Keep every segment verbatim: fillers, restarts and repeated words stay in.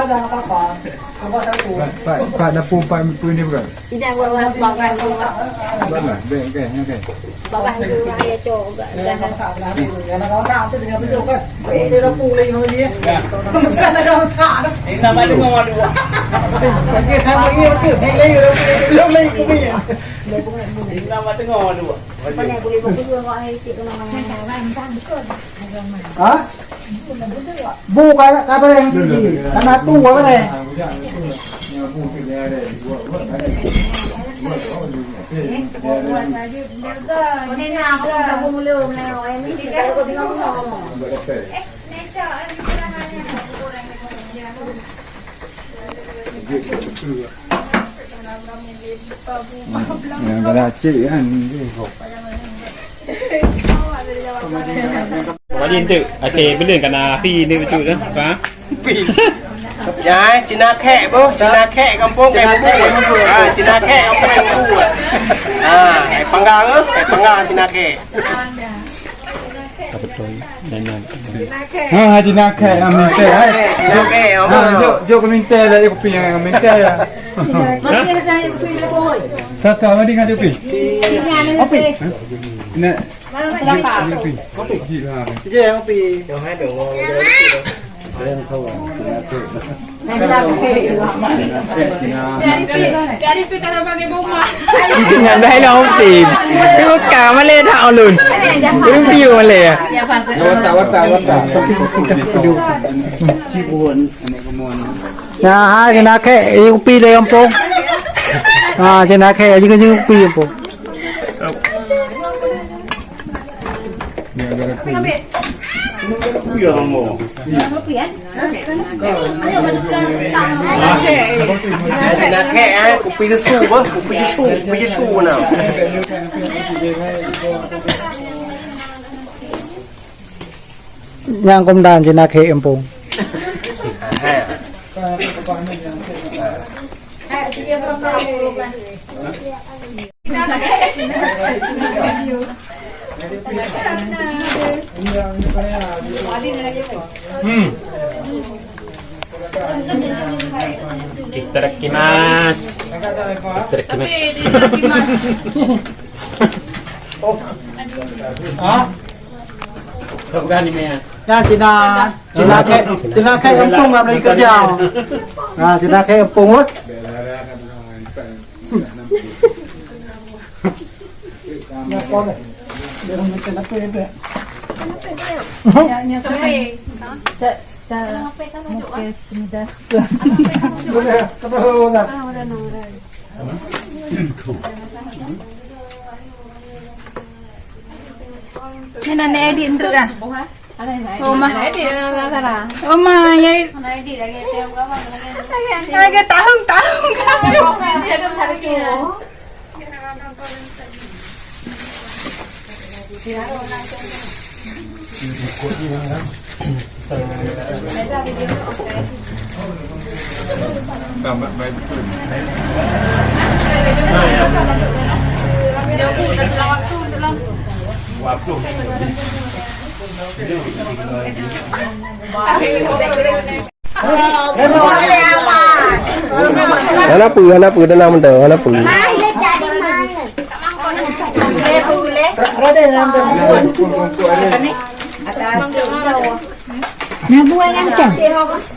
Pak, Pak, Pak, dapur Pak pun ni bukan? Tidak, buat orang Pak kan. Bukan lah, dek, okey, okey. Pak kan tu orang dia cok, gak, gak. Ini nama dengar dua. Okey, sama dia, okey. Hei, lei, lei, lei, lei, lei. Ini nama dengar dua. Mana boleh buku dua, orang itu kena main. Ha? Bu ka, ka bareng siji. Kana tu ka bareng. Yang kena cek kan. Wali tu, okey, belum kena api ni betul tu. Ha? Ya, Cina khek boh, Cina khek kampung khek bubur. Ha, Cina khek kampung khek bubur. Ha, hai panggang eh, hai panggang Cina khek. Apa tu? Nanya. Ha, Cina khek, ha, minta, hai. Cina khek, apa? Ha, jok, jok ke minta lah, dia kopi yang minta ya. Kakak, mari ngadu kopi. Kopi. Nak. Kopi. Kopi. Kopi. Kopi. Kopi. Dari pi, dari pi kalau pakai bomba. Nyan dah lah Om Tim. Dia bukan malèe dah ulun. Dia piu malèe ya. Watak, watak, watak. Nah, hai kena kek, eh, upi dari kampung. Ha, kena kek, jika upi kampung. Cina khek, eh, kupi susu, bah, kupi susu, kupi susu nah. Nyang komandan Cina khek empung. Hmm. Itadakimasu. Itadakimasu. Ah? Bukan ini ya. Nah, Cina, Cina khek, Cina khek empung nggak boleh kerja. Nah, Cina khek empung, weh. Ya, boleh. Biar macam apa ya, Dek? Ya, ya, saya, saya, saya, mungkin sudah. Boleh, kata orang. Nyan na edit enteuk ah. Oma. Oma, ya. Lagi tahun-tahun. Hana peue, hana peue, tenang mantong, hana peue. Nah, buah nyan tu.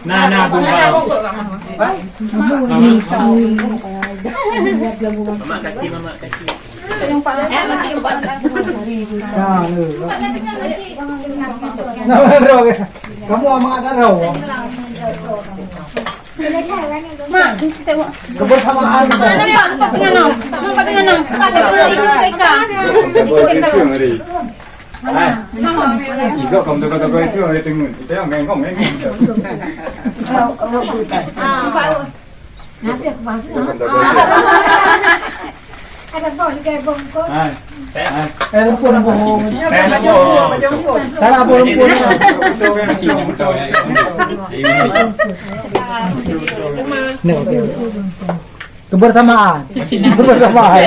Nah, nah, buah. Mamak kaki, mamak kaki. Nah, nah, kamu amat tak tahu. Mak, kita buat. Kebersamaan. Mana, Pak? Empat puluh enam. Empat puluh enam. Pak, kita ikut P K. Ikut P K. Hai. Igok kamu toko-toko itu ada tengok. Kita yang ngengong, ngengong. Ah, Pak. Nanti aku bantu. Ada bom, ada bom kau. Hai. Hai. Eh, lupa, lupa. Hai, lupa. Salah, lupa, lupa. Betul, betul, betul. Kebersamaan. Kebersamaan.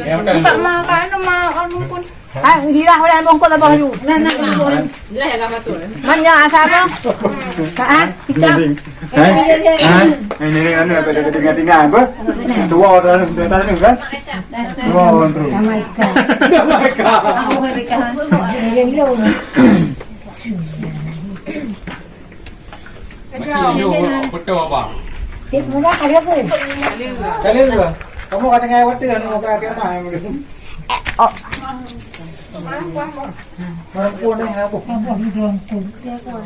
Nampak mah, kan, mah, orang pun. Ha, girah oleh bongkot apa laju? Nah, nah, nah. Man ya asal apa? Ha, ha? Hijab. Hah? Hah? Ini, ini, anu, apa dia tinggal-tinggal apa? Dua orang, dua orang kan? Dua orang tu. Damai ka. Damai ka. Macam ni, betul apa? Cik, mula kali apa? Kali dua. Kamu kata ngaya betul, anu, apa, apa, apa? Oh. Perempuan ni apa? Apa ni, perempuan?